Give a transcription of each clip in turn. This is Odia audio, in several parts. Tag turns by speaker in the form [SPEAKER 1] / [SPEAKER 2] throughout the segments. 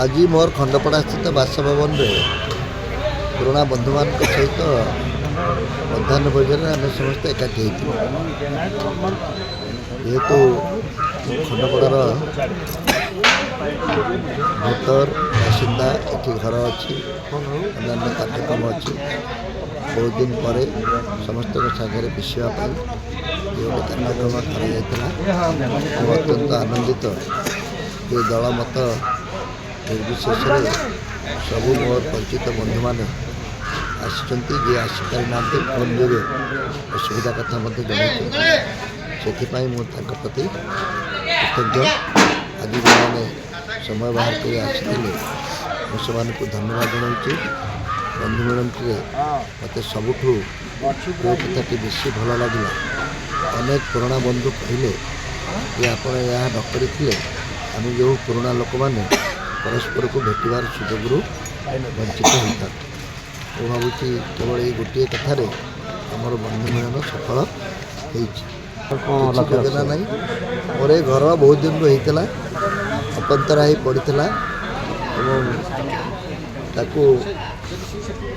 [SPEAKER 1] ଆଜି ମୋର ଖଣ୍ଡପଡ଼ା ସ୍ଥିତ ବାସଭବନରେ ପୁରୁଣା ବନ୍ଧୁମାନଙ୍କ ସହିତ ମଧ୍ୟାହ୍ନ ଭୋଜନରେ ଆମେ ସମସ୍ତେ ଏକାଠି ହେଇଥିଲୁ। ଯେହେତୁ ମୁଁ ଖଣ୍ଡପଡ଼ାର ଭୋଟର ବାସିନ୍ଦା, ଏଠି ଘର ଅଛି, ଅନ୍ୟାନ୍ୟ କାର୍ଯ୍ୟକ୍ରମ ଅଛି, ବହୁତ ଦିନ ପରେ ସମସ୍ତଙ୍କ ସାଙ୍ଗରେ ମିଶିବା ପାଇଁ ଏ ଗୋଟେ କାର୍ଯ୍ୟକ୍ରମ କରାଯାଇଥିଲା। ମୁଁ ଅତ୍ୟନ୍ତ ଆନନ୍ଦିତ ଯେ ଦଳ ମତ ନିର୍ବିଶେଷରେ ସବୁ ମୋର ପରିଚିତ ବନ୍ଧୁମାନେ ଆସିଛନ୍ତି। ଯିଏ ଆସିପାରିନାହାନ୍ତି, ଫୋନ୍ ଯୋଗେ ଅସୁବିଧା କଥା ମଧ୍ୟ ଜଣାଇଛନ୍ତି, ସେଥିପାଇଁ ମୁଁ ତାଙ୍କ ପ୍ରତି କୃତଜ୍ଞ। ଆଜି ଯେଉଁମାନେ ସମୟ ବାହାର କରି ଆସିଥିଲେ, ମୁଁ ସେମାନଙ୍କୁ ଧନ୍ୟବାଦ ଜଣାଉଛି। ବନ୍ଧୁ ମିଳନଟିରେ ମୋତେ ସବୁଠୁ ଯେଉଁ କଥାଟି ବେଶୀ ଭଲ ଲାଗିଲା, ଅନେକ ପୁରୁଣା ବନ୍ଧୁ କହିଲେ ଯେ ଆପଣ ଏହା ନ କରିଥିଲେ ଆମେ ଯେଉଁ ପୁରୁଣା ଲୋକମାନେ ପରସ୍ପରକୁ ଭେଟିବାର ସୁଯୋଗରୁ ବଞ୍ଚିତ ହୋଇଥାନ୍ତୁ। ମୁଁ ଭାବୁଛି କେବଳ ଏଇ ଗୋଟିଏ କଥାରେ ଆମର ବନ୍ଧୁ ମିଳନ ସଫଳ ହେଇଛି। କିଛି ଯୋଜନା ନାହିଁ ମୋର। ଏ ଘର ବହୁତ ଦିନରୁ ହେଇଥିଲା, ଅପନ୍ତରା ହେଇ ପଡ଼ିଥିଲା ଏବଂ ତାକୁ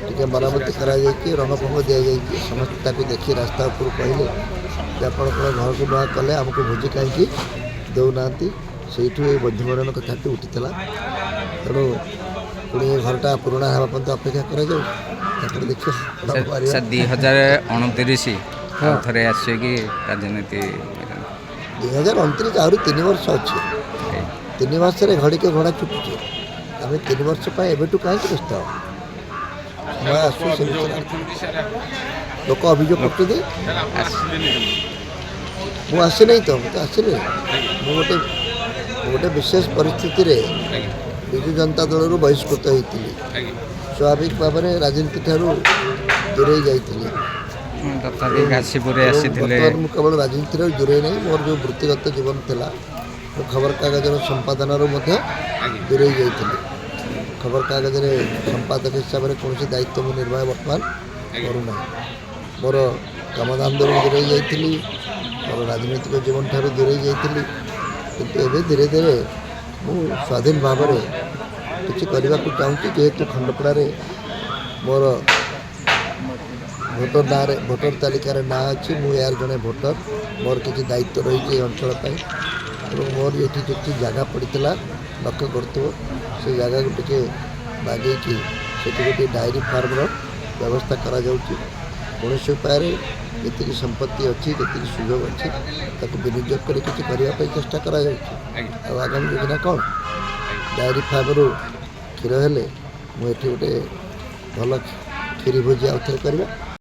[SPEAKER 1] ଟିକେ ମରାମତି କରାଯାଇଛି, ରଙ୍ଗ ଫଙ୍ଗ ଦିଆଯାଇଛି। ସମସ୍ତେ ତାକୁ ଦେଖି ରାସ୍ତା ଉପରୁ କହିଲେ ଯେ ଆପଣଙ୍କର ଘରକୁ ନୂଆ କଲେ, ଆମକୁ ଭୋଜି କାହିଁକି ଦେଉନାହାନ୍ତି? ସେଇଠୁ ଏଇ ବନ୍ଧୁ ମିଳନ କଥାଟି ଉଠିଥିଲା। ତେଣୁ ପୁଣି ଏ ଘରଟା ପୁରୁଣା ହେବା ପର୍ଯ୍ୟନ୍ତ ଅପେକ୍ଷା କରାଯାଉ, ତାପରେ ଦେଖିବା କଣ କରିବା।
[SPEAKER 2] ସାର୍, 2029 ଆଉ ଥରେ ଆସିବେ କି ରାଜନୀତି ମଇଦାନ?
[SPEAKER 1] 2029 ଆହୁରି 3 ବର୍ଷ ଅଛି। 3 ମାସରେ ଘଡ଼ିକେ ଘୋଡ଼ା ଛୁଟୁଛି। ଆମେ 3 ବର୍ଷ ପାଇଁ ଏବେଠୁ କାହିଁକି ବ୍ୟସ୍ତ ହେବା? ସମୟ ଆସୁ, ସେ ବିଷୟରେ ଲୋକ ଅଭିଯୋଗ କରୁଛନ୍ତି। ମୁଁ ଆସିନାହିଁ ତ, ମୁଁ ତ ଆସିନି। ମୁଁ ଗୋଟେ ବିଶେଷ ପରିସ୍ଥିତିରେ ବିଜୁ ଜନତା ଦଳରୁ ବହିଷ୍କୃତ ହେଇଥିଲି। ସ୍ୱାଭାବିକ ଭାବରେ ରାଜନୀତି ଠାରୁ ଦୂରେଇ ଯାଇଥିଲି।
[SPEAKER 2] ତଥାପି ଘାସିପୁରରେ
[SPEAKER 1] ଏବଂ
[SPEAKER 2] ଆସିଥିଲେ।
[SPEAKER 1] ବର୍ତ୍ତମାନ ମୁଁ କେବଳ ରାଜନୀତିରେ ଦୂରେଇ ନାହିଁ, ମୋର ଯେଉଁ ବୃତ୍ତିଗତ ଜୀବନ ଥିଲା, ମୁଁ ଖବରକାଗଜର ସମ୍ପାଦନାରୁ ମଧ୍ୟ ଦୂରେଇ ଯାଇଥିଲି। ଖବରକାଗଜରେ ସମ୍ପାଦକ ହିସାବରେ କୌଣସି ଦାୟିତ୍ୱ ମୁଁ ନିର୍ବାହ ବର୍ତ୍ତମାନ କରୁନାହିଁ। ମୋର କାମଦାମରୁ ଦୂରେଇ ଯାଇଥିଲି, ମୋର ରାଜନୈତିକ ଜୀବନ ଠାରୁ ଦୂରେଇ ଯାଇଥିଲି। କିନ୍ତୁ ଏବେ ଧୀରେ ଧୀରେ ମୁଁ ସ୍ୱାଧୀନ ଭାବରେ କିଛି କରିବାକୁ ଚାହୁଁଛି। ଯେହେତୁ ଖଣ୍ଡପଡ଼ାରେ ମୋର ଭୋଟର ନାଁରେ ଭୋଟର ତାଲିକାରେ ନାଁ ଅଛି, ମୁଁ ଏହାର ଜଣେ ଭୋଟର, ମୋର କିଛି ଦାୟିତ୍ୱ ରହିଛି ଏ ଅଞ୍ଚଳ ପାଇଁ। ଏବଂ ମୋର ଏଠି କିଛି ଜାଗା ପଡ଼ିଥିଲା, ଲକ୍ଷ୍ୟ କରୁଥିବ, ସେ ଜାଗାକୁ ଟିକେ ବାଗେଇକି ସେଠି ଗୋଟିଏ ଡାଏରୀ ଫାର୍ମର ବ୍ୟବସ୍ଥା କରାଯାଉଛି। କୌଣସି ଉପାୟରେ ଯେତିକି ସମ୍ପତ୍ତି ଅଛି, ଯେତିକି ସୁଯୋଗ ଅଛି, ତାକୁ ବିନିଯୋଗ କରି କିଛି କରିବା ପାଇଁ ଚେଷ୍ଟା କରାଯାଉଛି। ଆଉ ଆଗାମୀ ଯୋଜନା କ'ଣ? ଡାଏରୀ ଫାର୍ମରୁ କ୍ଷୀର ହେଲେ ମୁଁ ଏଠି ଗୋଟେ ଭଲ କ୍ଷୀରି ଭୋଜି ଆଉ ଥରେ କରିବା।